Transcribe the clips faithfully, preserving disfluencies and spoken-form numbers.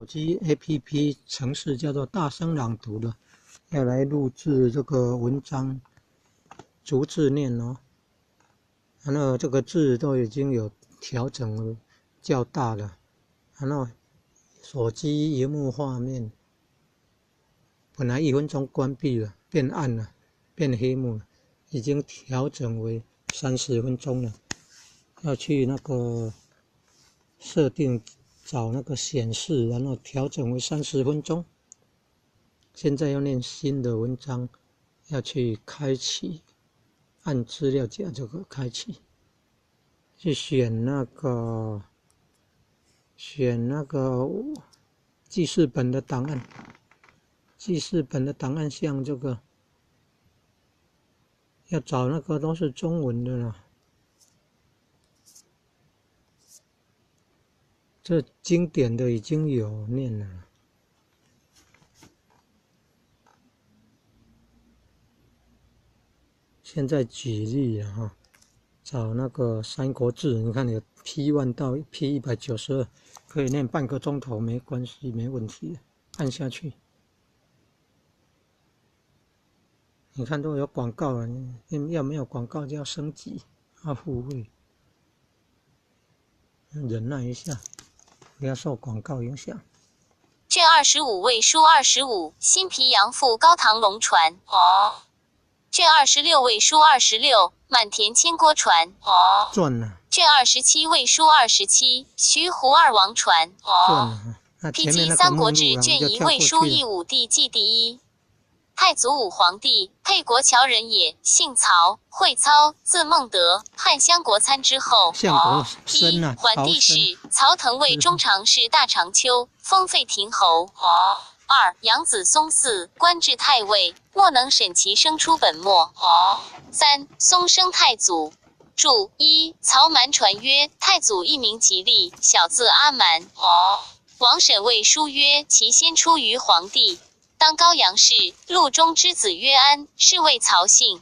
机 A P P 程式叫做大声朗读的，要来录制这个文章逐字念哦。然后这个字都已经有调整了，较大了。然后手机荧幕画面本来一分钟关闭了，变暗了，变黑幕了，已经调整为三十分钟了。要去那个设定找那个显示，然后调整为三十分钟。现在要念新的文章，要去开启，按资料夹这个开启，去选那个，选那个记事本的档案，记事本的档案像这个，要找那个都是中文的了。这经典的已经有念了。现在举例了哈，找那个《三国志》，你看有 P one 到 P 一百九十二，可以念半个钟头，没关系，没问题的，按下去。你看都有广告了，你要没有广告就要升级，要付费。忍耐一下，不要受广告影响。卷二十五，魏书二十五，新皮杨父高唐龙传。哦。卷二十六，魏书二十六，满田千郭传。哦。卷二十七，魏书二十七，徐胡二王传。哦。卷啊，那前面那个目录啊，卷一，你就跳过去了。魏书一，武帝纪第一。 太祖武皇帝，沛国谯人也，姓曹，讳操，字孟德，汉相国参之后。相国参呐，第一，曹参。桓帝始，曹腾位中常侍大长丘，封废亭侯。二，养子松嗣，官至太尉，莫能审其生出本末。三，松升太祖。注：一，曹瞒传曰，太祖一名吉利，小字阿瞒。王审谓书曰，其先出于皇帝， 当高阳氏，陆中之子曰安，是谓曹姓。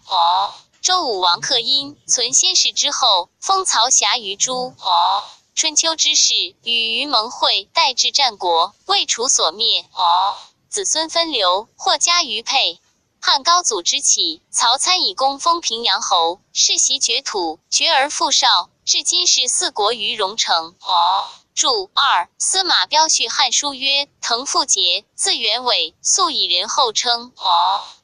周武王克殷，存先世之后，封曹遐于诸。春秋之事，与于蒙会，代至战国，魏楚所灭。子孙分流，或加于沛。汉高祖之起，曹参以功封平阳侯，世袭爵土，爵而复少，至今是四国于荣城。注：二，司马彪续汉书曰，腾父节，字元伟，素以仁厚称。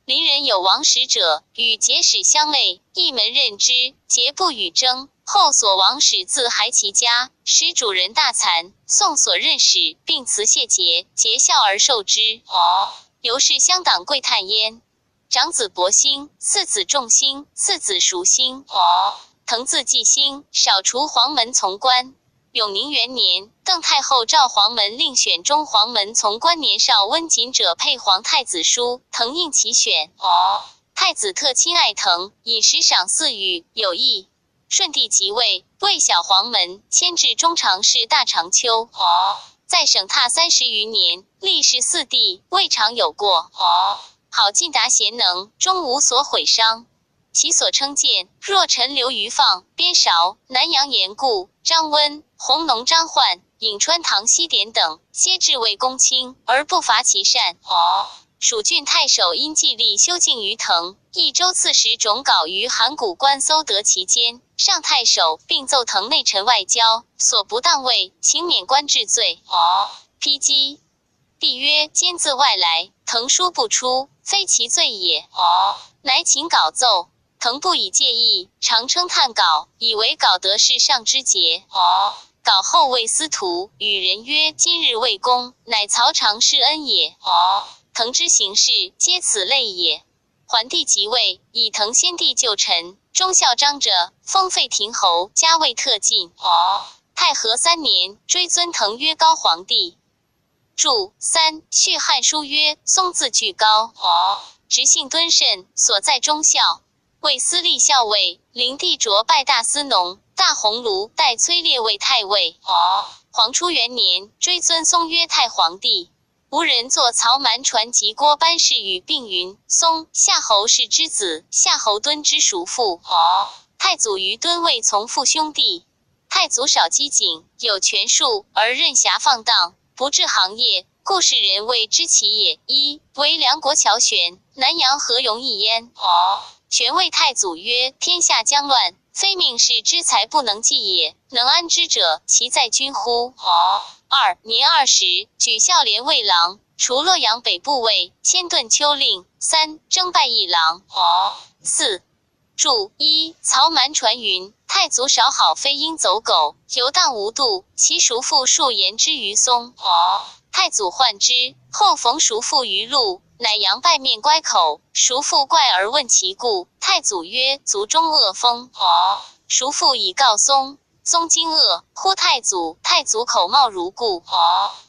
邻人有王室者，与节使相类，一门任之，节不与争。后所王使自还其家，使主人大惭，宋所任使，并辞谢节，节孝而受之。由是乡党贵叹焉。 长子伯兴，次子仲兴，次子叔兴。腾字季兴，扫除黄门从官。永宁元年，邓太后诏黄门令选中黄门从官年少温谨者配皇太子书，腾应其选。太子特亲爱腾，饮食赏赐与，有益。 顺帝即位，未晓黄门，迁至中常侍大长丘。在省踏三十余年，历仕四帝，未尝有过。好尽达贤能，终无所毁伤。其所称见，若陈留于放、边韶、南阳严固、张温、弘农张奂、 颍川唐希典等，皆至为公卿，而不乏其善。蜀郡太守因纪力修敬于腾，益州刺史种稿于函谷关搜得其间，上太守，并奏腾内臣外交所不当位，请免官治罪。披机。帝曰：兼自外来，腾殊不出，非其罪也。乃请稿奏。 腾不以介意，常称叹稿，以为稿得是上之节。稿后谓司徒，与人曰：今日未公，乃曹常施恩也。腾之行事，皆此类也。桓帝即位，以腾先帝旧臣，忠孝章者，封废亭侯，加位特进。太和三年，追尊腾曰高皇帝。 注：三，续汉书曰：松字俱高。直姓敦慎，所在忠孝。位司隶校尉，临帝卓拜大司农、大鸿胪，代崔烈为太尉。黄初元年，追尊松曰太皇帝。无人作曹瞒传及郭班氏与并云：松，夏侯氏之子，夏侯惇之叔父。太祖于惇位从父兄弟。 太祖少机警，有权术，而任侠放荡，不至行也。故是人谓之奇也。一、为梁国乔旋，南阳何容易焉。旋谓太祖曰：天下将乱，非命世之才不能济也，能安之者，其在君乎？二、年二十，举孝廉魏郎，除洛阳北部卫，迁顿丘令。三、征拜议郎。四、注：一、曹瞒传云，太祖少好非因走狗，游荡无度，其叔父数言之于松。太祖患之，后逢叔父于路，乃阳拜面乖口。叔父怪而问其故，太祖曰：族中恶风。叔父以告松。松惊愕，呼太祖，太祖口貌如故。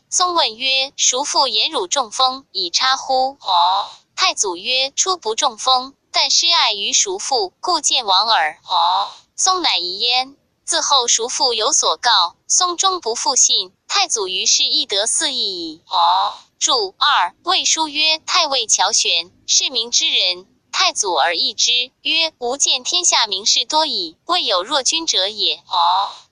松问曰：叔父言汝中风，以差乎？太祖曰：初不中风，但失爱于叔父，故见亡耳。松乃疑焉。自后叔父有所告，松终不复信。太祖于是亦得嗣意矣。注：二、魏书曰：太尉乔旋，是明之人。太祖而异之，曰：吾见天下名士多矣，未有若君者也。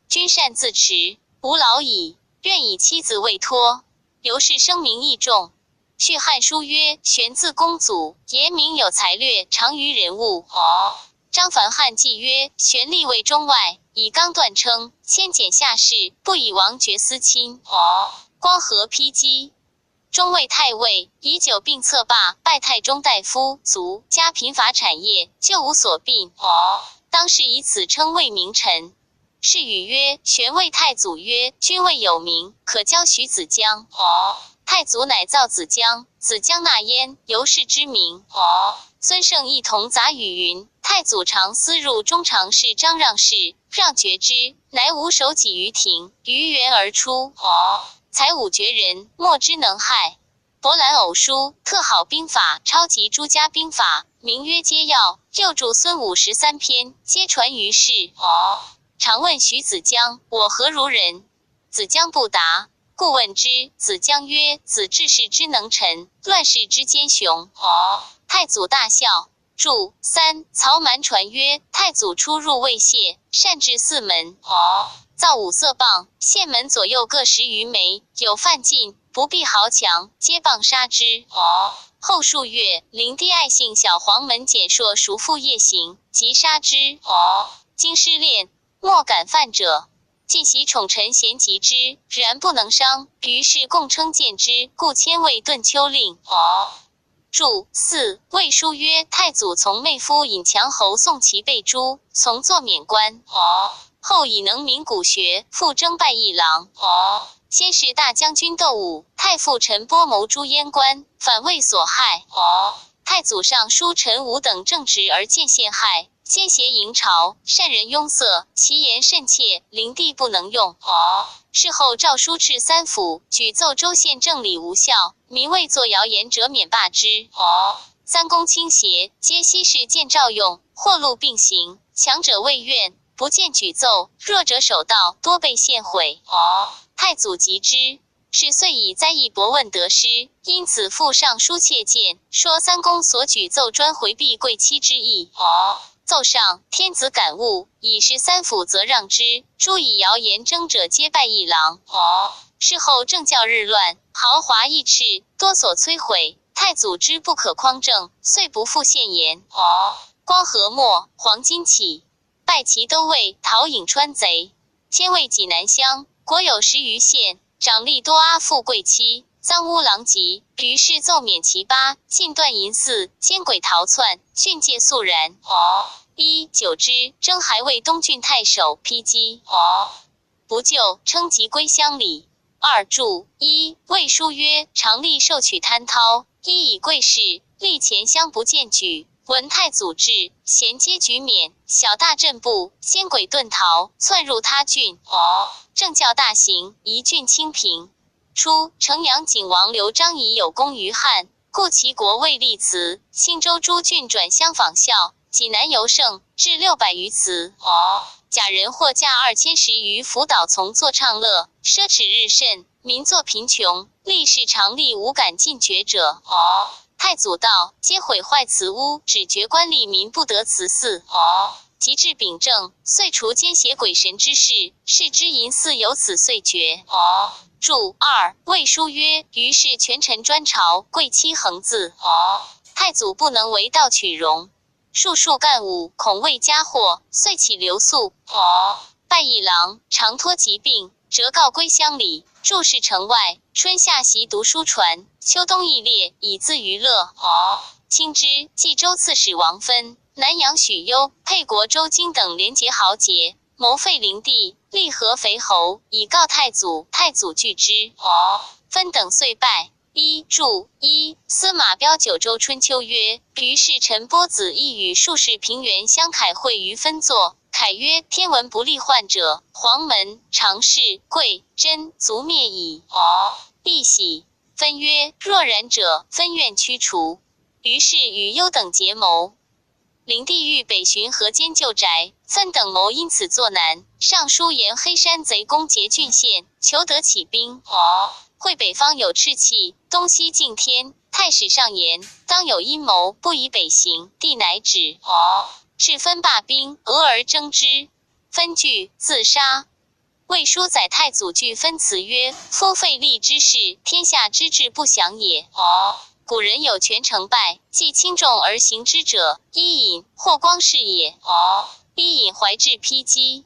君善自持，吾老矣，愿以妻子为托。由是声名益众。续汉书曰：旋字公祖，言明有才略，长于人物。张凡汉纪曰：旋立位中外，以纲断称，谦俭下士，不以王爵私亲。光和披机。中卫太尉，以久病侧罢，拜太中大夫，卒，加贫乏产业，旧无所病。当是以此称谓名臣。 是语曰：旋谓太祖曰：君未有名，可教徐子江。太祖乃造子江，子江纳焉，由是之名。孙胜亦同杂语云：太祖常思入中常侍张让事，让决之，乃舞首几于庭，于园而出。才五绝人，莫之能害。 博览偶书，特好兵法，抄集诸家兵法，名曰皆要，又著孙武十三篇，皆传于世。常问徐子江：我何如人？子江不答，故问之。子江曰：子至士之能臣，乱士之奸雄。太祖大笑。 注：三、曹瞒传曰：太祖初入卫谢，善置四门。造五色棒，县门左右各十余枚，有范进，不必豪强，皆棒杀之。后数月，灵帝爱幸小黄门简硕叔父夜行，即杀之。京师练，莫敢犯者。 尽喜宠臣咸及之，然不能伤，于是共称见之，故迁为顿丘令。注：四、魏书曰：太祖从妹夫尹强侯送其被诛，从坐免官。后以能民古学，复征拜议郎。先是大将军窦武、太傅陈波谋诛燕官，反魏所害。太祖上书陈武等正直而见陷害， 奸邪淫潮，善人拥塞，其言甚切，灵帝不能用。事后诏书至三辅，举奏州县政理无效，民为作谣言者免罢之。三公倾斜，皆昔世见诏用，或录并行，强者畏怨，不见举奏，弱者守道，多被陷毁。太祖及之， 是遂以灾异博问得失，因此复上书切谏，说三公所举奏专回避贵戚之意。奏上，天子感悟，以示三辅则让之，诸以谣言争者皆拜议郎。事后政教日乱，豪华逸斥，多所摧毁，太祖知不可匡正，遂不复献言。光和末，黄巾起， 拜其都尉陶颍川贼，迁为济南乡，国有十余县，长吏多阿附贵戚，赃污狼藉，于是奏免其八，尽断淫肆，奸轨逃窜，训诫肃然。一、九之征还魏东郡太守披机。 不救，称疾归乡里。二、注：一、魏书曰：常吏受取贪涛，一以贵士，历前乡不见举，闻太祖至，咸皆举免，小大镇部，奸轨遁逃，窜入他郡。政教大行，一郡清平。初，城阳景王刘彰以有功于汉， 故其国位立辞，青州诸郡转相仿效，济南尤盛，至六百余辞。贾仁获驾二千石于浮岛从坐唱乐，奢侈日甚，民作贫穷，历世常吏无敢进爵者。太祖道，皆毁坏辞污，只爵官吏，民不得辞祀。及至丙正，遂除奸邪鬼神之事，是之银寺由此岁绝。哦。注二：魏书曰：于是权臣专朝，贵戚恒自。哦。太祖不能为道取荣，数数干物，恐为家祸，遂起留宿。哦。拜一郎，常托疾病，折告归乡里。注释：城外，春夏习读书传，秋冬易猎，以资娱乐。哦。清之，冀州刺史王芬，南阳许攸，沛国周京等联结豪杰，谋废灵帝，立合肥侯，以告太祖，太祖拒之。哦。芬等遂败。一注：一、司马彪《九州春秋》曰：于是陈波子亦与数士平原相凯会于分坐。凯曰：天文不利患者，黄门、常氏、贵、真足灭矣。哦。亦喜。分曰：若然者，分愿驱除。于是与忧等结谋。灵帝欲北巡河间救宅，分等谋因此作难。尚书言黑山贼攻桀郡县，求得起兵。哦。会北方有赤气，东西敬天，太史上言，当有阴谋，不宜北行。帝乃止。哦。至分罢兵，俄而征之，分惧，自杀。魏书载太祖惧分辞曰：夫废立之事，天下之志不祥也。哦。古人有权成败，既轻重而行之者，伊尹、霍光是也。哦。伊尹怀志披积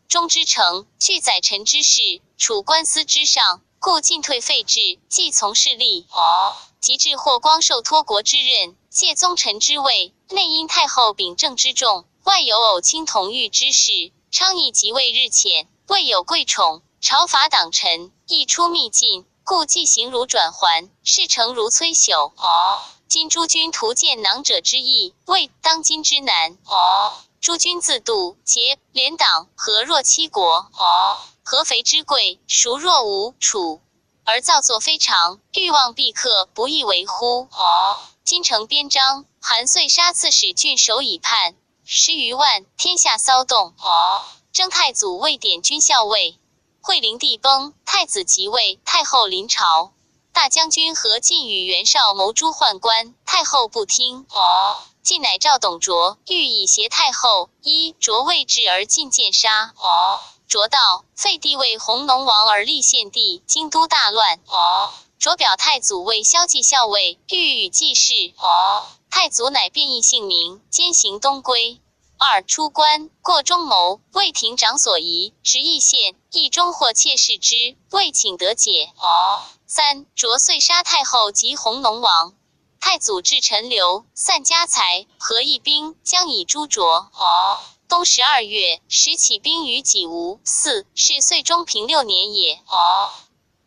中之城，惧宰臣之事，处官司之上，故进退废置，既从事立。哦。及至霍光受托国之任，借宗臣之位，内因太后秉政之重，外有偶卿同御之事，昌邑即位日浅，未有贵宠，朝伐党臣，亦出秘进，故既行如转圜，事成如摧朽。哦。今诸君图见囊者之意，未当今之难。哦。诸君自度节连党，何若欺国？哦。合肥之贵，孰若吴、楚，而造作非常，欲望必克，不亦为乎？哦。今城边张，韩遂杀刺史郡守以叛，十余万，天下骚动。哦。征太祖未点军校尉。惠灵帝崩，太子即位，太后临朝。大将军何进与袁绍谋诸宦官，太后不听。哦。进乃召董卓，欲以胁太后。一卓未至而进见杀。哦。卓道：废帝位弘农王而立献帝，京都大乱。哦。卓表太祖为骁骑校尉，欲与季氏。哦。太祖乃变易姓名，兼行东归。二、出关，过中牟，未停长所疑，执易县，易中获妾室之，未请得解。哦。三、卓遂杀太后及弘农王。太祖至陈留，散家财，合一兵，将以诛卓。哦。冬十二月，始起兵于济无。四、是岁中平六年也。哦。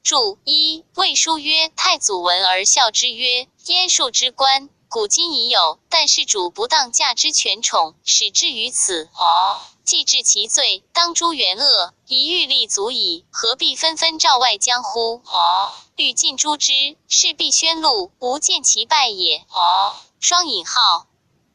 注：一、魏书曰：太祖闻而笑之曰：燕数之官，古今已有，但事主不当驾之权宠，使之于此。哦。既治其罪，当诛元恶，一律立足矣，何必纷纷召外将乎？哦。律尽诛之，是必宣录，无见其败也。哦。双引号。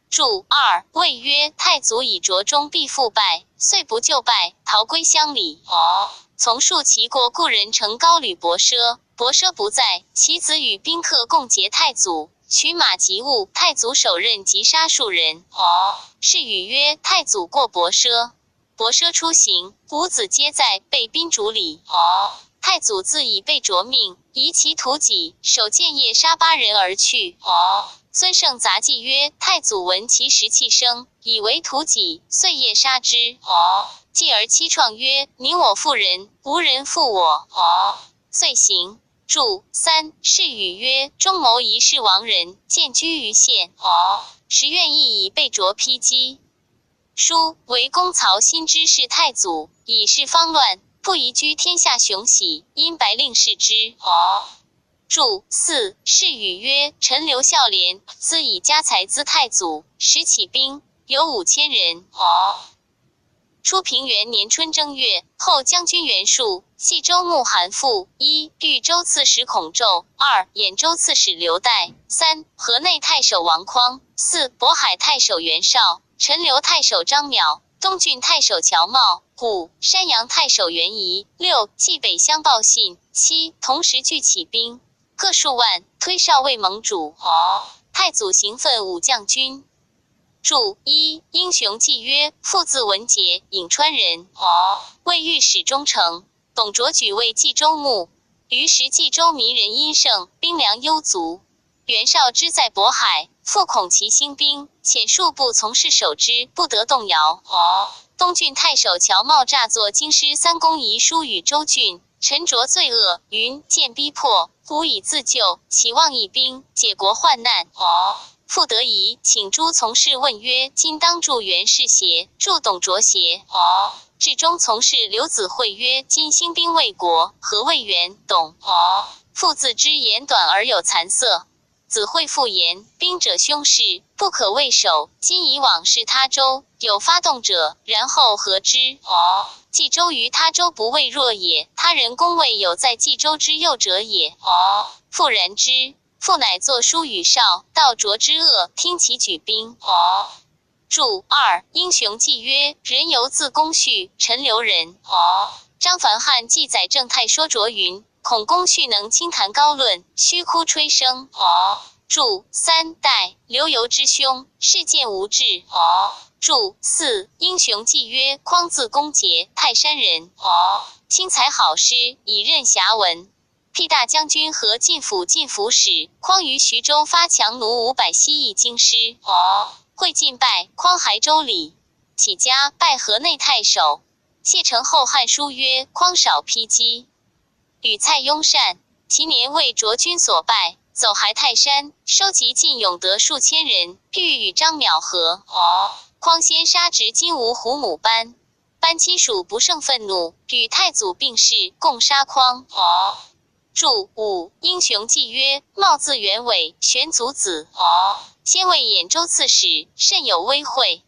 注：二、魏曰：太祖以卓中必复败，遂不就败，逃归乡里。哦。从述其过，故人乘高旅薄奢，薄奢不在，其子与宾客共劫太祖，取马及物，太祖手刃及杀数人。哦。是语曰：太祖过薄奢。薄奢出行，五子皆在，被宾逐礼。哦。太祖自以被卓命，疑其图己，手剑夜杀八人而去。哦。孙胜杂记曰：太祖闻其时气生，以为图己，遂夜杀之。哦。继而七创曰：宁我负人，无人负我。哦。遂行。注：三、是语曰：中牟疑是亡人，见居于县。哦。时愿亦以被卓披击。书为公曹欣之弑太祖，以示方乱，不宜居天下雄喜，因白令视之。哦。注：四、是语曰：陈留孝廉，资以家财资太祖，始起兵，有五千人。哦。初平元年春正月，后将军袁术、冀州牧韩馥，一、豫州刺史孔宙，二、兖州刺史刘岱，三、河内太守王匡，四、渤海太守袁绍，陈留太守张邈，东郡太守乔瑁，五、山阳太守袁仪，六、冀北乡报信，七、同时聚起兵，各数万，推少未盟主。哦。太祖行奋武将军。注：一、英雄济约，复字文杰，颍川人。哦，魏御史中丞，董卓举为冀州牧，于时冀州民人殷盛，兵粮优足。袁绍之在渤海，复恐其兴兵，遣数部从事守之，不得动摇。哦，东郡太守乔瑁诈作京师三公遗书与州郡，陈卓罪恶，云：见逼迫，无以自救，岂望一兵，解国患难。哦， 复得已请诸从事问曰：今当助袁氏邪，助董卓邪？哦，至中从事刘子会曰：今兴兵为国，何谓袁、董？哦，父子之言短而有残色。子会复言：兵者凶势，不可畏守。今以往事他州，有发动者，然后合之。哦，冀州于他州不畏弱也，他人攻魏有在冀州之右者也。哦，复然之。 父乃作书与绍，道卓之恶，听其举兵。哦，注：二、英雄济约，人犹自公叙，陈留人。哦，张凡汉记载郑泰说卓云：恐公叙能轻谈高论，虚哭吹声。哦，注：三、代，刘游之兄，事见无志。哦，注：四、英雄济约，匡自公节，泰山人。哦，轻采好诗，以任遐文。 辟大将军和进府进府使，匡于徐州发强奴五百西役京师。哦，会进拜，匡还州礼。起家拜河内太守。谢承后汉书曰：匡少披积。与蔡邕善，其年为卓军所败，走还泰山，收集靳永德数千人，欲与张邈和。哦，匡先杀执金吾胡母班，班妻属不胜愤怒，与太祖并誓，共杀匡。哦， 注：五、英雄济约，貌字元伟，玄祖子。哦，先为兖州刺史，甚有威惠。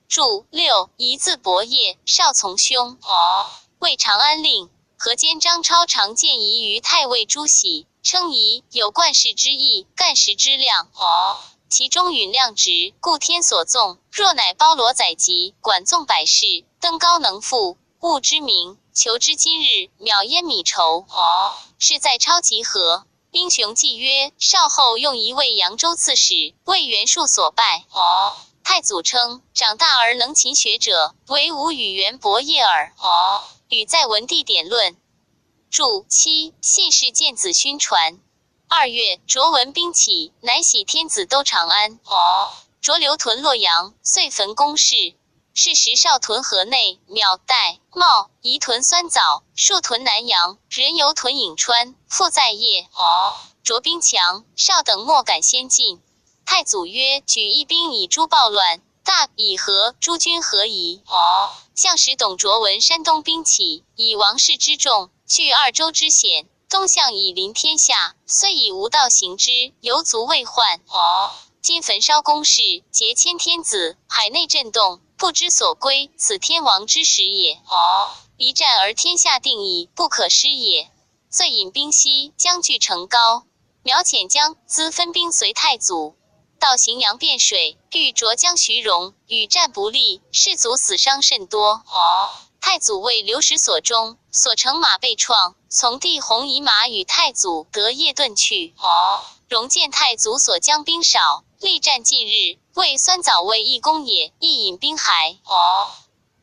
注：六、仪字伯业，少从兄。哦，为长安令，河间张超常见仪于太尉朱喜，称仪有冠世之意，干时之量。哦，其中允量直，故天所纵。若乃包罗载极，管纵百事，登高能覆， 物之明，求之今日，渺焉米绸。哦，是在超及和。英雄济约，少后用仪为扬州刺史，为袁术所败。哦，太祖称：长大而能勤学者，惟吾与袁伯业耳。哦，与在文帝典论。注：七、信氏见子勋传。 二月，卓闻兵起，乃喜天子都长安。哦，卓留屯洛阳，遂焚宫室。是时少屯河内，邈、代、茂、仪屯酸枣，数屯南阳，人犹屯颍川，复在邺。哦，卓兵强，少等莫敢先进。太祖曰：举一兵以诸暴乱，大以和诸军合宜。哦，向时董卓闻山东兵起，以王室之众，惧二州之险， 东向以临天下，虽以无道行之，犹足未患。哦，今焚烧宫室，桀迁天子，海内震动，不知所归，此天亡之时也。哦，一战而天下定矣，不可失也。遂引兵西，将据成皋。苗遣姜、资分兵随太祖，到荥阳汴水，遇卓将徐荣，与战不利，士卒死伤甚多。哦，太祖谓刘石所中，所乘马被创，从弟弘以马与太祖得邺顿去。哦，荣见太祖所将兵少，力战近日，谓酸枣为一攻也，亦引兵还。哦，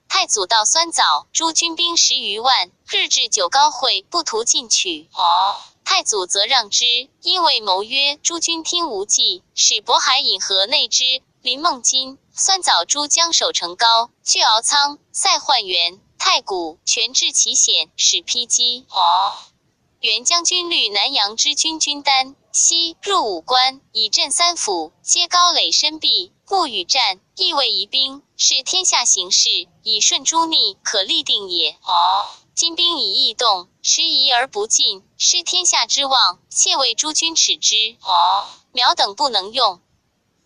太祖到酸枣，诸军兵十余万，日至九皋会，不图进取。哦，太祖则让之，因为谋曰：诸军听无计，使渤海引河内之 临孟津，酸枣诸将守成皋，据敖仓、塞换原、太谷，全至其险，始披积。哦，袁将军率南阳之军军丹、西入武关，以镇三府，皆高垒深壁，故与战亦为疑兵，是天下形势，以顺诸逆，可立定也。哦，今兵以易动，时移而不进，失天下之望，切为诸军耻之。哦，苗等不能用。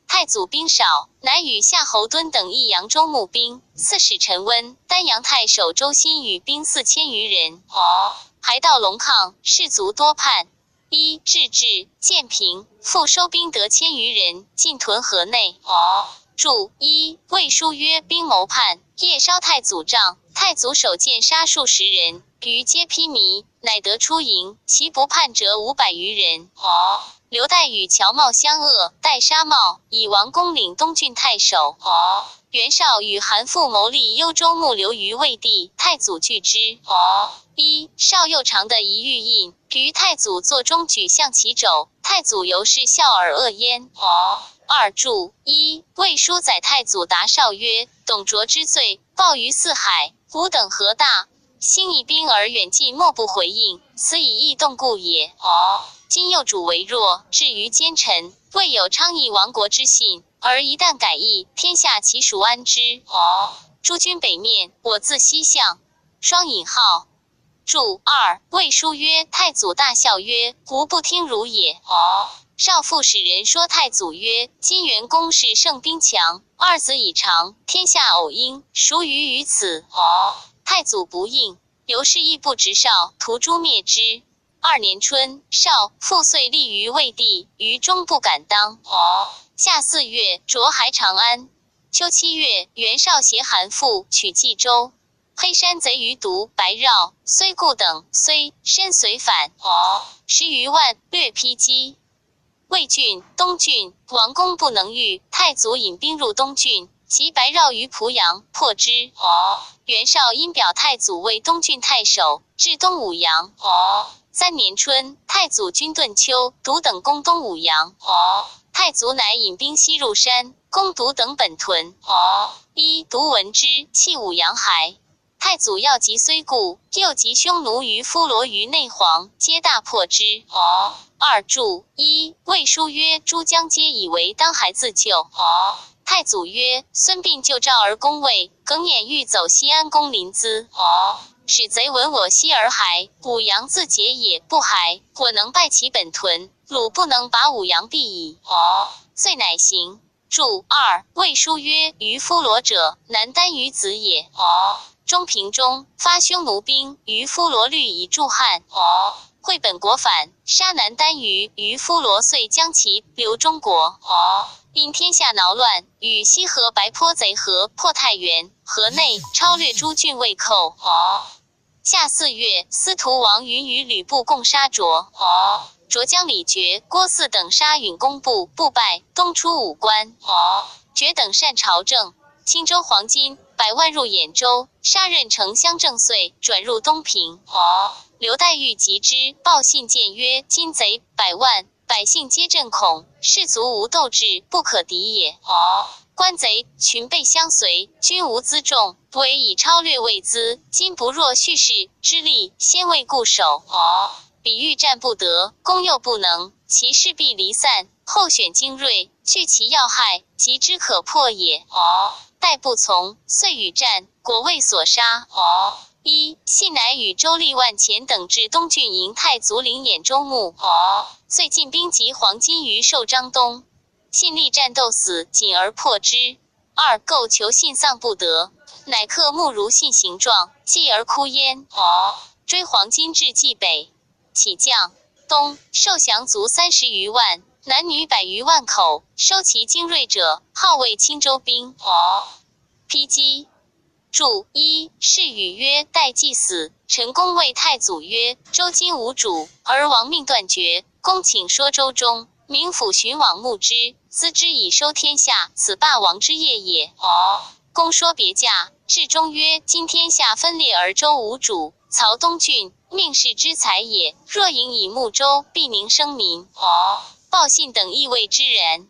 太祖兵少，乃与夏侯惇等议扬州募兵。刺史陈温、丹阳太守周薪与兵四千余人，哦，还到龙亢，士卒多叛。一、至治、建平，复收兵得千余人，进屯河内。哦，注：一、魏书曰：兵谋叛，夜烧太祖帐，太祖守建杀数十人，余皆披靡，乃得出营，其不叛者五百余人。哦，刘岱与乔瑁相恶，岱杀瑁，以王攻领东郡太守。哦。袁绍与韩馥谋立幽州牧刘于魏地，太祖拒之。哦。一、绍幼长的遗玉印，于太祖座中举象其肘，太祖由是笑而恶焉。哦。二、注：一、魏书载太祖答绍曰：董卓之罪，暴于四海，吾等何大？兴义兵而远近莫不回应，此以义动故也。哦。今幼主为弱，至于奸臣，未有昌邑亡国之信，而一旦改易，天下其孰安之？哦。诸君北面，我自西向。双引号。注：二、魏书曰：太祖大笑曰：吾不听汝也。哦。绍复使人说太祖曰：今袁公是胜兵强，二子以长，天下偶应，孰与于此？哦。太祖不应，由是亦不执绍，屠诸灭之。二年春，绍复遂立于魏地，余终不敢当。哦。夏四月，卓还长安。秋七月，袁绍携韩馥取冀州。黑山贼余独白绕，虽固等，虽深随反。哦。十余万，略披击。魏郡、东郡，王公不能御，太祖引兵入东郡，及白绕于濮阳，破之。哦。袁绍因表太祖为东郡太守，至东舞阳。哦。三年春，太祖军顿丘，独等攻东舞阳。哦。太祖乃引兵西入山，攻独等本屯。哦。一、独闻之，弃舞阳还。太祖要急虽固，又及匈奴于夫罗于内黄，皆大破之。哦。二、注：一、魏书曰：诸将皆以为当还自救。哦。太祖曰：孙膑救赵而攻魏，耿弇欲走西安攻临淄。哦。使贼闻我西而还，舞阳自解也。不还，我能败其本屯，鲁不能拔舞阳必矣。哦。遂乃行。 注：二、魏书曰：于夫罗者，南单于子也。哦。中平中，发匈奴兵于夫罗律以助汉。哦。会本国反，杀南单于于夫罗，遂将其留中国。哦。因天下恼乱，与西河白坡贼合破太原，河内超略诸郡未寇。哦。 夏四月，司徒王允与吕布共杀卓。哦。卓将李傕、郭汜等杀允公部，不败，东出武关。哦。傕等擅朝政，清州黄金百万入兖州，杀任城乡政税，转入东平。哦。刘岱欲及之，报信见曰：今贼百万， 百姓皆震恐，士卒无斗志，不可敌也。哦。关贼群备相随，军无辎重，委以超略未资，今不若蓄势之力，先为固守。哦。彼欲战不得，攻又不能，其势必离散，后选精锐，聚其要害，及之可破也。哦。岱不从，遂与战，果魏所杀。哦。一、信乃与周历、万钱等至东郡迎太祖领兖州牧。哦。遂进兵及黄巾于寿张东。信历战斗死，仅而破之。二、构求信丧不得，乃刻木如信形状，祭而哭焉。哦。追黄巾至蓟北，起将东，受降卒三十余万，男女百余万口，收其精锐者，号为青州兵。哦。披击。 注：一、释语曰：岱既死，陈宫谓太祖曰：周今无主，而王命断绝，公请说周中，明府寻往牧之，资之以收天下，此霸王之业也。哦。公说别驾，至中曰：今天下分裂而周无主，曹东郡，命世之才也，若迎以牧周，必宁生民。哦。报信等亦谓之然。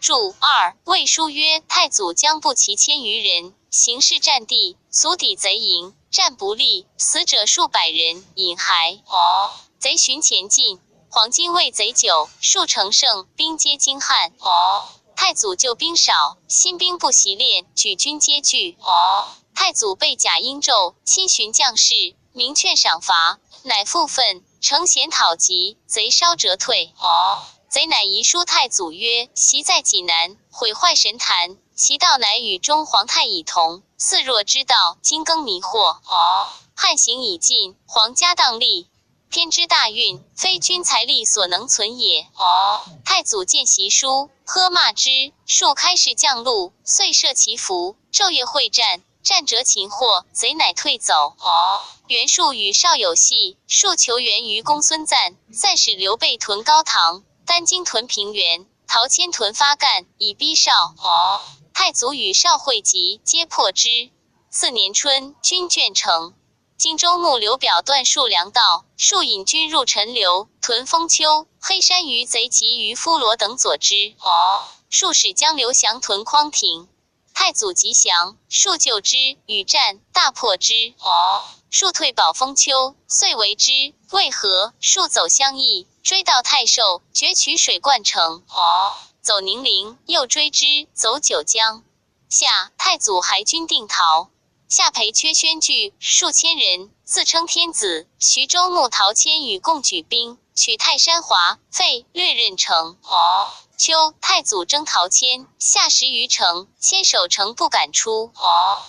注：二、魏书曰：太祖将步骑千余人，行视战地，足抵贼营，战不利，死者数百人，引还。哦。贼循前进，黄巾未贼久，数乘胜，兵皆惊撼。哦。太祖救兵少，新兵不习练，举军皆惧。哦。太祖备甲殷胄，亲巡将士， 明劝赏罚，乃复奋，乘弦讨击，贼稍折退。哦。贼乃遗书太祖曰：昔在济南，毁坏神坛，其道乃与中黄太乙同，似若之道，今更迷惑。哦。汉刑已尽，黄家荡立，偏支大运，非君才力所能存也。哦。太祖见檄书，喝骂之，数开士将路，遂设其伏，昼夜会战， 战折擒获，贼乃退走。哦。袁术与绍有隙，术求援于公孙瓒，瓒使刘备屯高唐，丹津屯平原，陶谦屯发干，以逼邵。哦。太祖与邵会稽，皆破之。次年春，军眷城。荆州牧刘表段数粮道，数引军入陈留，屯封丘，黑山余贼及渔夫罗等佐之。哦。数使江刘降屯匡亭。 太祖即降，数救之，与战，大破之。哦。数退保封丘，遂围之，未合，数走襄邑，追到太寿，攫取水灌城。哦。走宁陵，又追之，走九江。夏，太祖还军定陶。夏培缺宣聚数千人，自称天子。徐州牧陶谦与共举兵， 取泰山华、费略任城。哦。秋，太祖征陶谦，下十余城，谦守城不敢出。哦。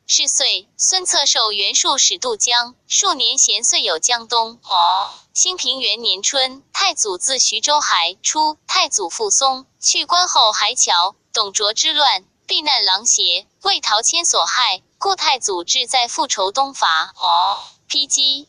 是岁，孙策授袁术使渡江，数年咸遂有江东。哦。兴平元年春，太祖自徐州还出，太祖复松，去观后还桥，董卓之乱，避难狼邪，为陶谦所害，故太祖志在复仇东伐。哦。陂鸡。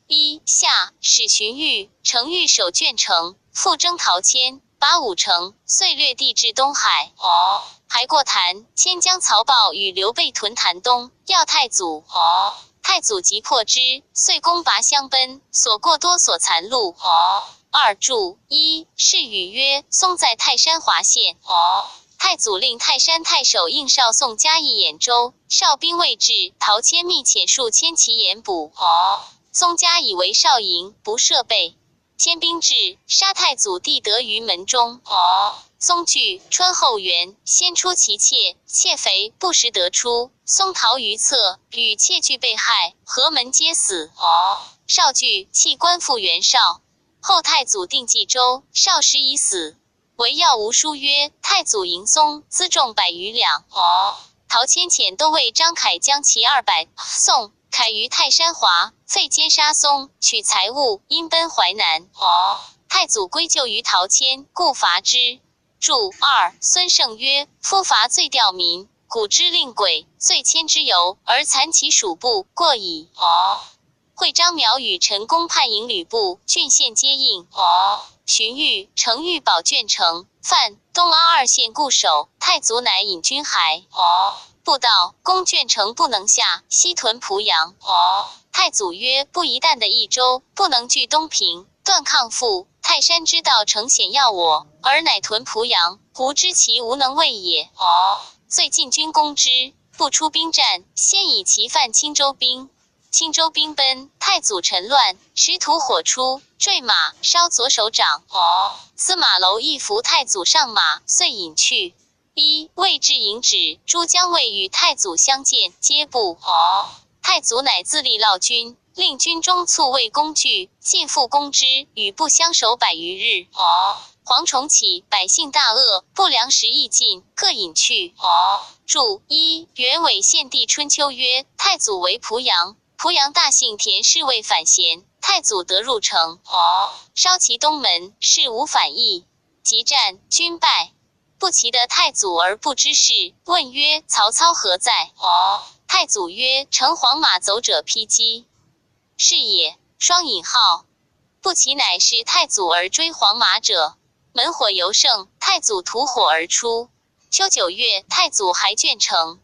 一、夏，使荀彧、程昱守鄄城，复征陶谦，拔五城，遂略地至东海。哦。还过谈，谦将曹豹与刘备屯潭东，要太祖。哦。太祖即破之，遂攻拔襄奔，所过多所残路。哦。二、注：一、是语曰：松在泰山华县。哦。太祖令泰山太守应少宋嘉诣兖州，少兵未至，陶谦密遣数千骑延补。哦。 松嘉以为少营，不设备。谦兵至，杀太祖弟德于门中。哦。松惧，穿后园，先出其妾，妾肥，不时得出。松逃于侧，与妾俱被害，何门皆死。哦。少惧，弃官复袁绍。后太祖定冀州，绍时已死。 惟耀无书曰：太祖迎松，辎重百余两。哦。陶谦遣都尉张凯将骑二百，宋凯于泰山华，费兼杀松，取财物，因奔淮南。哦。太祖归咎于陶谦，故伐之。注：二、孙胜曰：夫伐罪吊民， 鼓之令鬼，罪谦之由，而残其属部，过矣。哦。会张邈与陈宫叛迎吕布，郡县皆应。哦。荀彧、程昱保鄄城，范、东阿二县固守，太祖乃引军还。哦。不到，攻鄄城不能下，西屯濮阳。哦。太祖曰：不宜旦得益州，不能据东平， 断抗父，泰山之道诚险要我，尔乃屯濮阳，胡知其无能为也。哦。遂进军攻之，不出兵战，先以其犯青州兵。青州兵奔，太祖陈乱，持土火出，坠马，烧左手掌。哦。司马楼亦扶太祖上马，遂引去。 一、魏至颍止，诸将未与太祖相见，皆怖。哦。太祖乃自立醴军，令军中卒未攻拒，进复攻之，与不相守百余日。哦。蝗虫起，百姓大饿，不粮食亦尽，各引去。哦。注：一、原伪献帝春秋曰：太祖为濮阳，濮阳大姓田氏未反贤，太祖得入城。哦。烧其东门，是无反意。 即战，军败。不齐得太祖而不知事，问曰：曹操何在？哦。太祖曰：乘黄马走者披击。是也。双引号。不齐乃是太祖而追黄马者。门火尤盛，太祖吐火而出。秋九月，太祖还鄄城。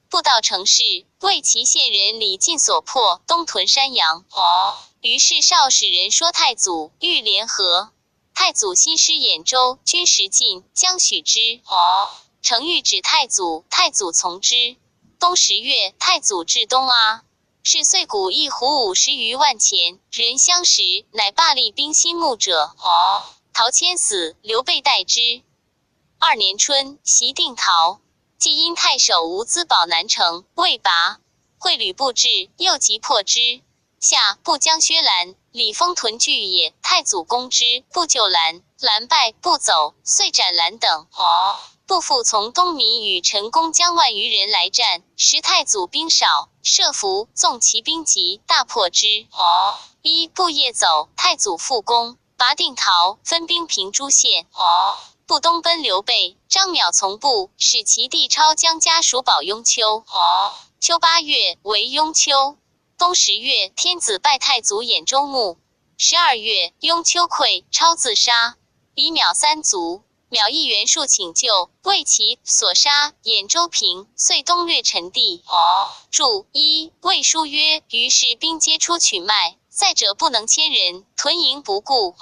不到城市，为其县人李进所破，东屯山阳。哦。于是少使人说太祖，欲联合。太祖新师兖州，军食尽，将许之。哦。程昱止太祖，太祖从之。冬十月，太祖至东阿。是岁谷一斛五十余万钱，人相食，乃罢立兵新牧者。哦。陶谦死，刘备代之。 二年春，袭定陶。既因太守无资保南城，未拔，会吕布至，又急破之。夏，不将薛兰、李丰屯拒也，太祖攻之，不救兰，兰败，不走，遂斩兰等。哦。不复从东糜与陈宫将万余人来战，时太祖兵少，设伏，纵其兵急，大破之。哦。一，不夜走，太祖复攻。 拔定陶，分兵平诸县。哦。不东奔刘备，张邈从部，使其弟超将家属保雍丘。哦。秋八月，围雍丘。冬十月，天子拜太祖兖州牧。十二月，雍丘溃，超自杀。彼秒三卒，秒一袁术请救，为其所杀，兖州平，遂东略陈地。注：一、魏书曰：于是兵皆出取麦，载者不能千人，屯营不顾。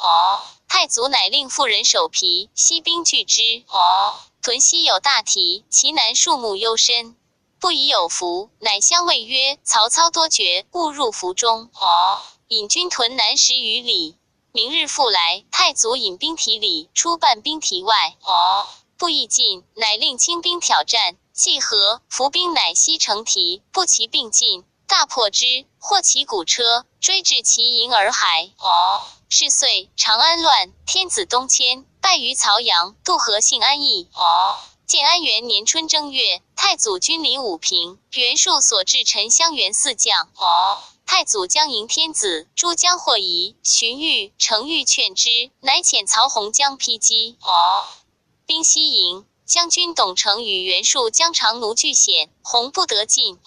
太祖乃令妇人守疲，悉兵拒之。屯悉有大畝，其南树木幽深，不宜有伏，乃相谓曰：曹操多决，勿入伏中。引军屯南十余里，明日复来。太祖引兵畦里，出半兵畦外，不易进，乃令轻兵挑战，既合，伏兵乃悉乘畦，步骑并进，大破之，获其鼓车，追至其营而还。是岁，长安乱，天子东迁，败于曹阳，渡河幸安邑。建安元年春正月，太祖军临武平，袁术所置陈襄袁四将。太祖将迎天子，诸将惑疑，荀彧、程昱劝之，乃遣曹洪将披击。兵西营，将军董承与袁术将长弩拒险，洪不得进。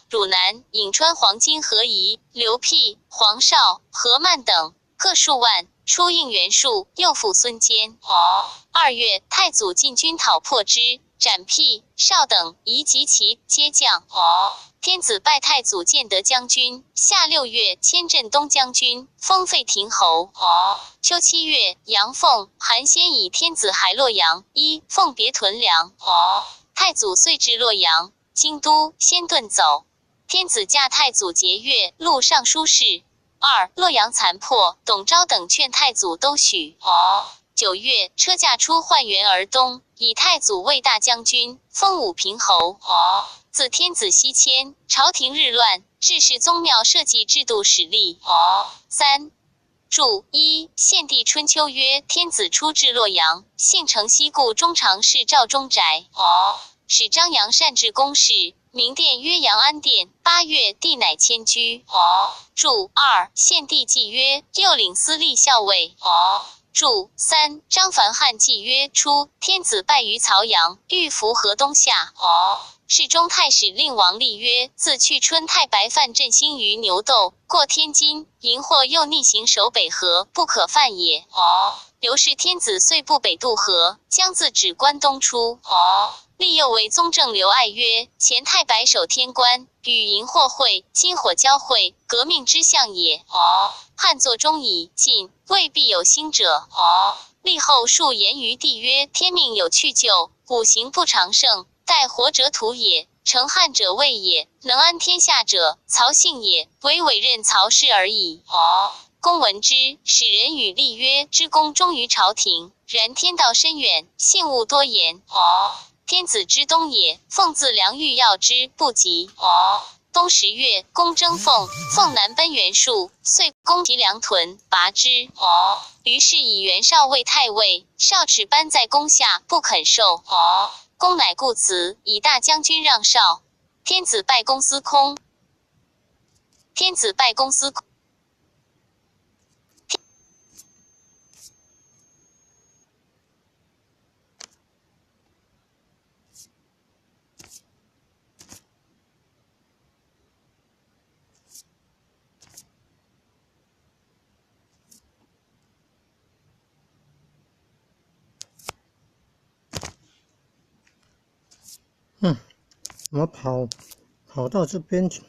汝南，颍川黄巾何仪、刘辟、黄绍、何曼等各数万，出应袁术，诱附孙坚。二月，太祖进军讨破之，斩辟、绍等，以及其皆将。天子拜太祖建德将军。夏六月，迁镇东将军，封费亭侯。秋七月，杨奉、韩先以天子还洛阳，一奉别屯粮。太祖遂至洛阳，京都，先遁走。天子驾太祖节乐，录尚书事。二、洛阳残破，董昭等劝太祖都许。九月，车驾出换元而东，以太祖为大将军，封武平侯。自天子西迁，朝廷日乱，致使宗庙社稷制度始立。三、注：一、献帝春秋曰：天子初至洛阳，幸城西故中常侍赵忠宅。始张扬善治公事，名殿曰阳安殿。八月，帝乃迁居。注：二、献帝祭曰：右领司隶校尉。注：三、张凡汉祭曰：初，天子拜于曹阳，御伏河东下。侍中太史令王立曰：自去春太白犯镇兴于牛斗，过天津， 荧惑又逆行守北河，不可犯也。刘氏天子遂不北渡河，将自指关东出。立右卫宗正刘爱曰：前太白守天关，与荧惑会，今火交会，革命之象也。汉作忠矣，晋未必有兴者。立后数言于帝曰：天命有去就，五行不常胜， 待活者土也，成汉者魏也，能安天下者曹姓也，唯委任曹氏而已。公闻之，使人与立曰：知公忠于朝廷，然天道深远，幸勿多言。天子之东也，奉自梁豫要之，不及。冬十月，公征奉，奉南奔袁术，遂攻其粮屯，拔之。于是以袁绍为太尉，绍齿班在公下，不肯受。 公乃故辞，以大将军让绍。天子拜公司空。天子拜公司空。 嗯，我跑，跑到这边去，